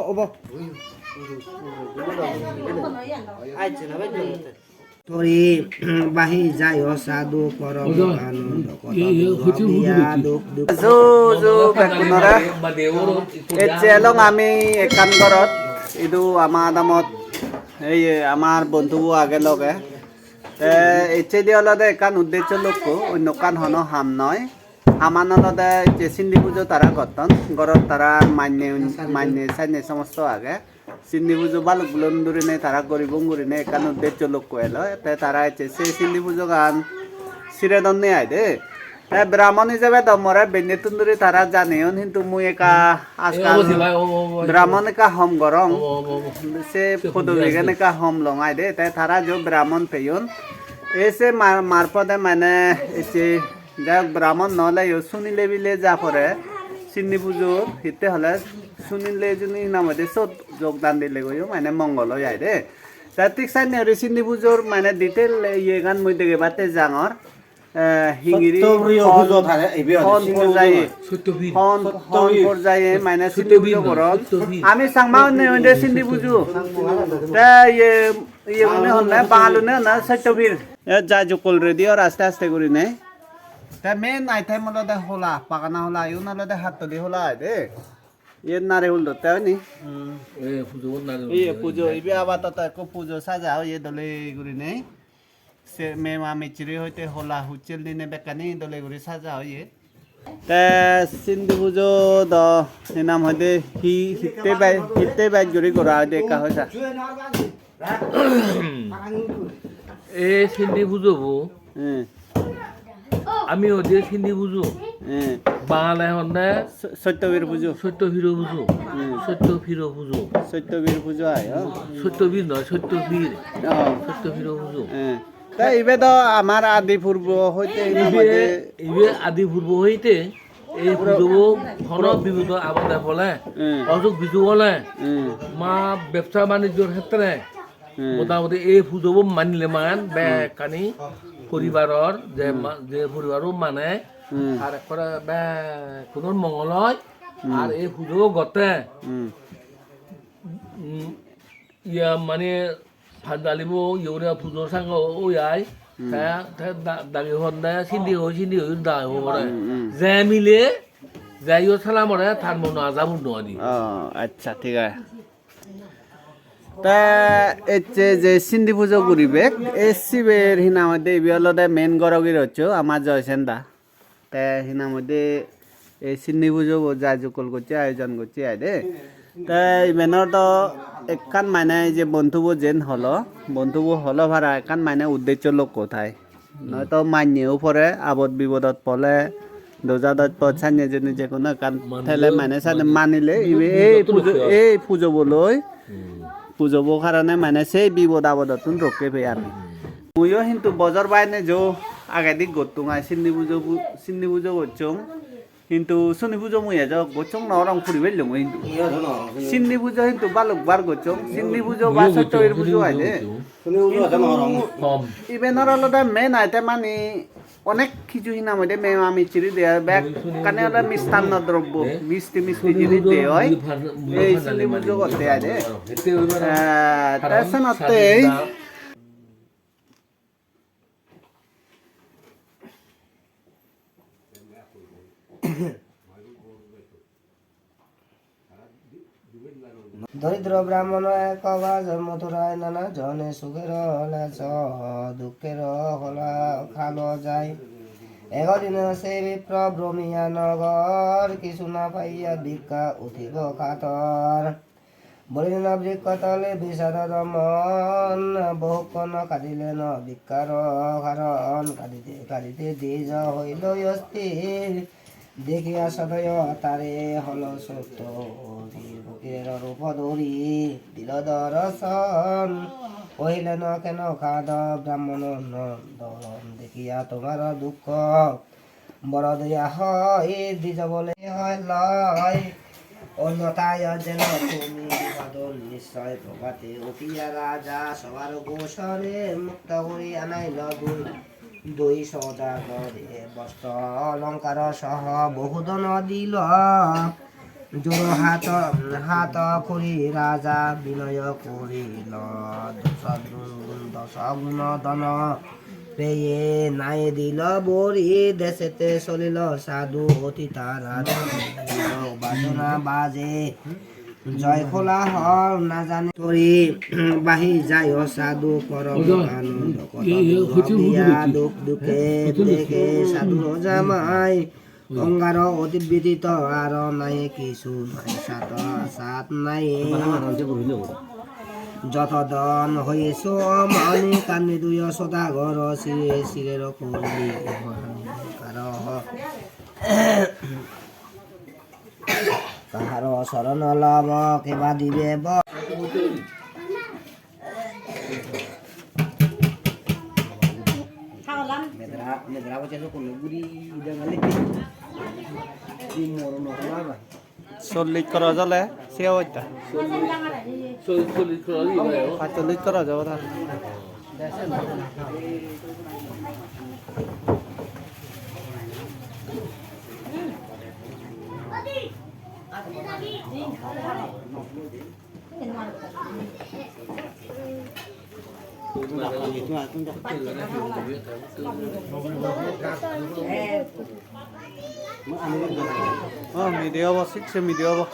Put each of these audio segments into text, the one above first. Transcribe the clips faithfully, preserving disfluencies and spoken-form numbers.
Obo. Tori bahi jayo sadhu porom anando kota biya duk duk. Ju ju bekkunore. Ecche elong ami ekkan gorot. Idu ama adamot. Ei amar bondhu bo age loge. Te ecche di olode ekkan uddeccho lokko, onno ekkan hono ham noi. Haman olode je sindi pujo tara gotton, gorot tara manye, manye sanye somosto age. Sindi pujo balok bulon durine tara goribong gurine ekkan uddeccho lokko elo. Te tara ecche se sindi pujogan siredonne ai de. Te Brahmon ijebe do more bennettun duri tara janeyon, hintu mui ekka ajkal Brahmon ekka hom gorong. Se podobigan ekka hom long ai de. Te tara jo Brahmon peyon. E se mar-, marpode mane ecche Jai hok, Brahmon no oleyo sunile bile ja pore, sindi pujo hitte hole sunile juni hinang hoide sot jogdan dilegoyo mane mongol oi ai de. Ta thik sanne guri sindi pujor mane detail iyegan mui degebatte jangor. Eh, hingiri Sottopriyo hon, pujo thare, ibe oi hon sindi pujo porjaye, thare. Hon, hon Sottopriyo. Porjaye mane sindi pujo goron. Sottopriyo. Ami Changma onne onde sindi pujo. Ta iye, iye une honne, Bangal une honne, Sottopir. E jai jukkol ready or aste aste gurinei. Te main item olode hola, pagana hola, igun olode hattoli hola ai de. Iyen narehul dotte oi ni? Hmm. E pujo narehul. Iye dotte pujo, oi. Ibe abar toto ekko pujo saja oye dole gurinei. Se mema michiri hoite hola huchel dine bekkani dole guri saja oye. Te sindi pujo do hinam hoide hi hitte bai, hitte bai guri gora hoide ekka hoisa. E sindi pujo bo. Hmm. Ami hoide sindi pujo. Hmm. Bangale honne So-, Sottopir pujo. Sottopiro pujo. Hmm. Sottopiro pujo. Sottopir pujo ai, oh. Sottopir noi, Sottopir. Oh. Sottopiro pujo. Hmm. Ta ibe do amar adi purbo hoite hinam hoide. Ibe, ibe adi purbo hoite ei pujobo hono bipodo abode pole, hmm, osuk bisuk ole, hmm, ma bebsa banijjor khetre, hmm, motamoti ei pujobo manile man, hmm, bekkani poribaror je, hmm, ma-, je poribaro mane, hmm, ar ekkore bekkunor mongol oi, hmm, ar ei pujobo gotte, hmm, mm, iya mane Pandalibo iye guri pujo sangha oi ai. Hmm. Te, te da-, dagi honde sindi oi, sindi oi dagi hore. Hmm, hmm. Je mile, je yo salam ore, tar mono aja purno oi di. Oh, accha, thik age. Te ecche je sindi pujo guribek, e siber hinang hoide ibe olode main goro giroccho ama Joysen da. Te hinang hoide ei sindi pujobo jai jukkol gocche, ayojon gocche ai de. Te ibenor do ekkan mane ei je bontubo jen holo, bontubo holo para ekkan mane uddeccho lokko tai. Noito manyeyo pore abot bibodot pole, doja dojpot sanye jeni je hono ekkan thele mane sade manile ibe ei pujo, ei pujobo loi, pujobo karone mane sei bibod abodottun rokke pei ar. Muiyo hintu bojor baine jo agedi gottung ai sindi pujo bu-, sindi pujo gocchong. Hintu suni pujo mui ejo gocchong no rong puri pellong hintu. Mui ejo no rong puri. Sindi pujo hintu balok bar gocchong. Sindi pujo ba Sottoir pujo ai de. Suni pujo ejo no rong. Hintu ibenor olode main item ani onek hissu hinam hoide mema michiri de ai, bekkani ole mistanno drobbo, misti misti jinis de oi. Ei sindi pujo gotte ai de. Eh, te senotte Doridro brahmono ek bas Mathurai nana jone sukero leso dukkero hola kalo jai. Eko dine se bipro bromiya nogor kisu na paiya bikka utibo kator. Bolileno brikko tole bisado domon, bohukkon kadileno brikkaro karon, kadite kadite dijo hoilo ostir. Dekiya sodoyo tare holo sotto, bir bokirero rupo dori dilo doroson. Ohileno keno kado brahmono nondon, dekiya tomaro dukko. Boro doya hoi dijo bole hoi loi. Onno tayo jeno tumi bipodot nischoi probate ukiya raja sobar gosore mukto guri anailo dui. Dui sodagore bostro olongkaro soho bohu dhono dilo. Joro hato, hato kuri raja binoyo kurilo, doso gun, doso guno dhono peye nai dilo bori, desete solilo sadhu otita raja, bajona baje joy kola hol na jani kuri, bahi jayo sadhu porom anondo koto duk biya duk dukke deke sadhu jamai. Ongaro odibidito aro nahi kisu nai sato sat nai. Joto don hoye som ani kanni duyo sodagoro sire sirero kori karo. Kaharo soron lobo keba dibe bo. Medra, medra bocche so kono guri jangali. Di moro no haba. Sollis crore ole, se oita. Sollis, sollis crore ole, bhai. Pachchollis crore ole, bhai. Oh, mide obo, sik se mide obo.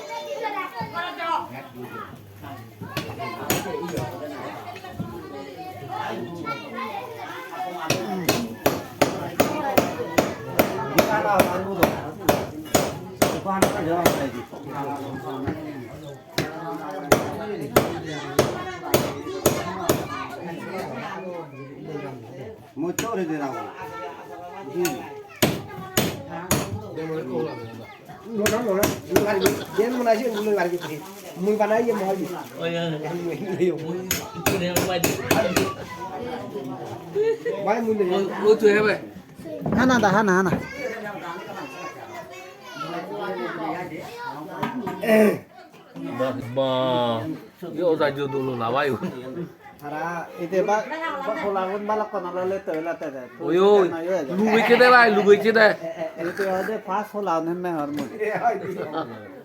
Hana da, hana, hana. Ba, ba. Yo, ojai jo dolo na, bhai. Tara, ite ba, ba, holagun balokkon olole to elate de. Oi, oi. Lugeiche de, bhai, lugeiche de. E, e, e, ite ode pas holagun hemme hor mui.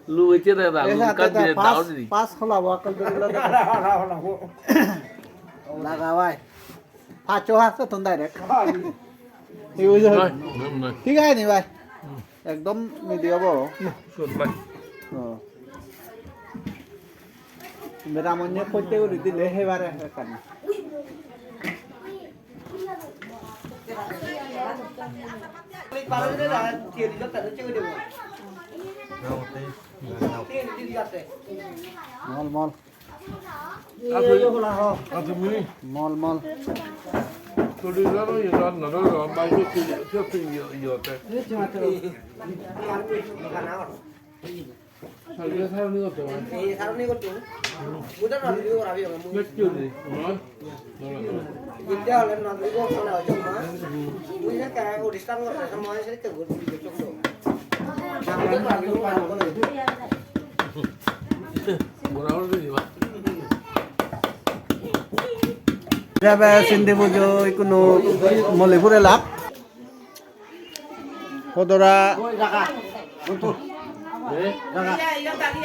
Lugeiche de, da, elate lugeiche de, de, pas, da, odi. Pas hola bo akol de elate. Laga, bhai. Pacho haso ton direct. Hi hoye? Nai, nai, nai. Thik age ni, bhai? Ekdom midi obo. Sot, bhai. Oh. Ramonye potte guri dile hebare ekkan. Mol, mol. Mol, mol. Jabe sindi pujo ikkunu moli purelak. Hodora.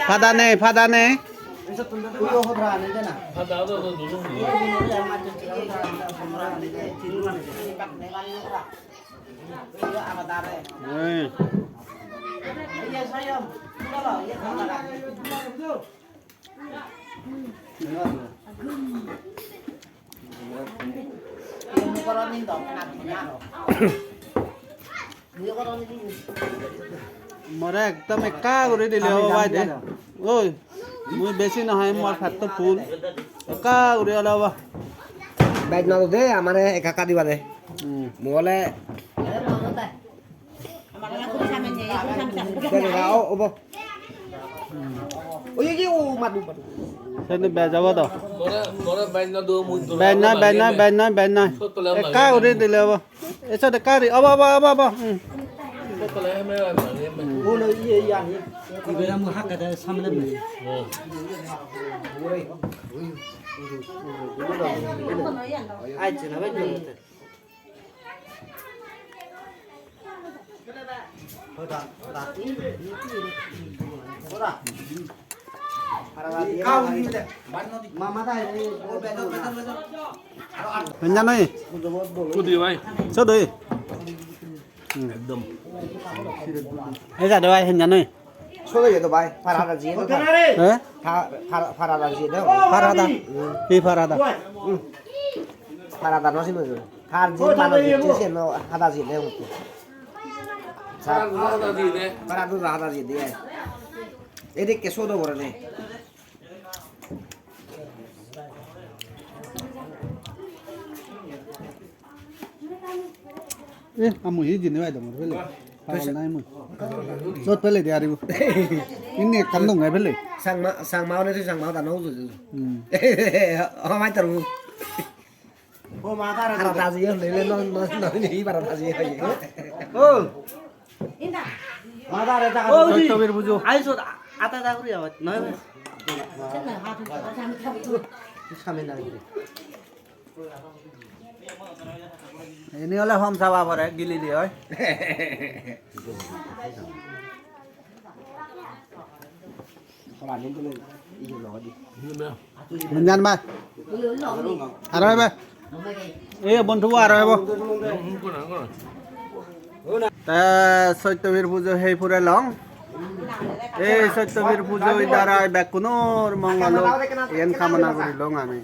Pada nei, pada nei. Ei. More ekdom ekka guri dile obo bai de. Oi, mui besi no hai, mor petto full. Ekka guri ole obo. Bej no de, amare ekka ekka diba de. Hmm. Mui ole Dere ga, o, obo. Oye, oye, o, madu, madu. Seni bej obo to. More, more bej no do, mui do. Bej noi, bej noi, bej noi, bej noi. Ekka guri dile obo. Eso de kari, obo, obo, obo, obo. Hmm. Ibere mui hakke de samne me. Ache na bej. Henjan oi. Kudi bhai? Sot oi. Ekdom. Ei ja de bhai, henjan oi. Sot oi do bhai, parada jiye do bhai. Eh? Pa-, para-, parada jiye do. Parada? Hmm. Hi parada? Hmm. Parada no sino jo. Har je mano jiye, se no hada jiye de. Parada hada jiye de. Parada hada jiye de. Edekke sot oi pore de. Eh, amu hi jini bai dong pele. Pagal nai mui. Sot pele di aribo. Inni ekkan dong pele. Sangma, sangma one tu sangma ta no uju. Hmm. Oh, mai taru. Harata jiye hole, no, no, no, ni harata jiye hole. Oh. Madare ta. Oh, Soitobir pujo. Ai sot, ata ta guri awat, noi? Sami na guri. Ini ole hom saba pore, gili di oi. Manjan ma. Aro ebe. E bontu aro ebo. Te Soitobir pujo hei pure long. Ei Soitobir pujo darai bekkunor mongol ok, iyen kamona guri long ami.